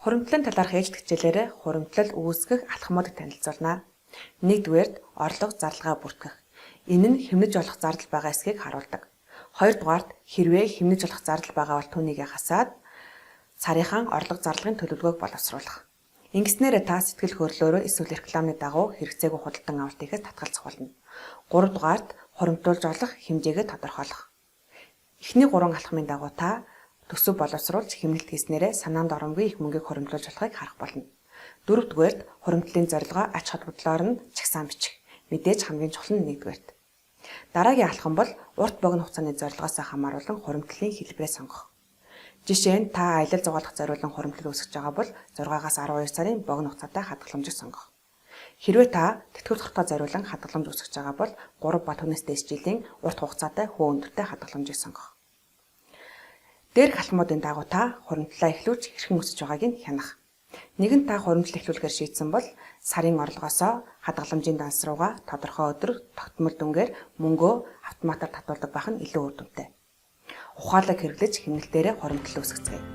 Хуримтлалын талаарх ээлжит хичээлээр хуримтлал үүсгэх алхмуудыг танилцуулна. Нэгдүгээрт орлого зарлагаа бүртгэх. Энэ нь хэмнэж болох зардал байгаа эсэхийг харуулдаг. Хоёрдугаарт хэрвээ хэмнэж болох зардал байгаа бол түүнийг хасаад сарынхаа орлого зарлагын төлөвлөгөөг боловсруулах. Ингэснээр та сэтгэл хөдлөлөөрөө эсвэл рекламны дагуу хэрэгцээгүй худалдан авалт хийхээс татгалзах болно. Гуравдугаарт хуримтлуулж олох хэмжээгээ тодорхойлох. Эхний гурван алхмын дагуу та төсөв боловсруулж хэмнэлт хийснээрээ санаанд оромгүй их мөнгийг хуримтлуулж болохыг харах болно. Дөрөвдүгээрт хуримтлалын зорилгоо ач холбогдлоор нь чагсаан бичих. Мэдээж хамгийн чухал нь нэгдүгээрт. Дараагийн алхам бол урт богино хугацааны зорилгоос хамааруулан хуримтлалын хэлбэрээ сонгох. Жишээ нь та аялал зугаалах зориулан хуримтлал үүсгэж байгаа бол 6-аас 12 сарын богино хугацаатай хадгаламжийг сонгох. Хэрвээ та тэтгэвэр тогтоо зориулан хадгаламж үүсгэж байгаа бол 3 ба түүнээс дээш жилийн урт хугацаатай хүү өндөртэй хадгаламжийг сонгох. Дээрх алхмуудын дагуу та хуримтлалаа эхлүүлж хэрхэн өсөж байгааг нь хянах. Нэгэн та хуримтлал эхлүүлэхээр шийдсэн бол сарын орлогоосоо хадгаламжийн данс руугаа тодорхой өдөр тогтмол дүнгээр мөнгөө автоматар татуулдаг байх нь илүү үр дүнтэй. Ухаалаг хэрэглэж хэмнэлтээрээ хуримтлал үүсгэцгээе.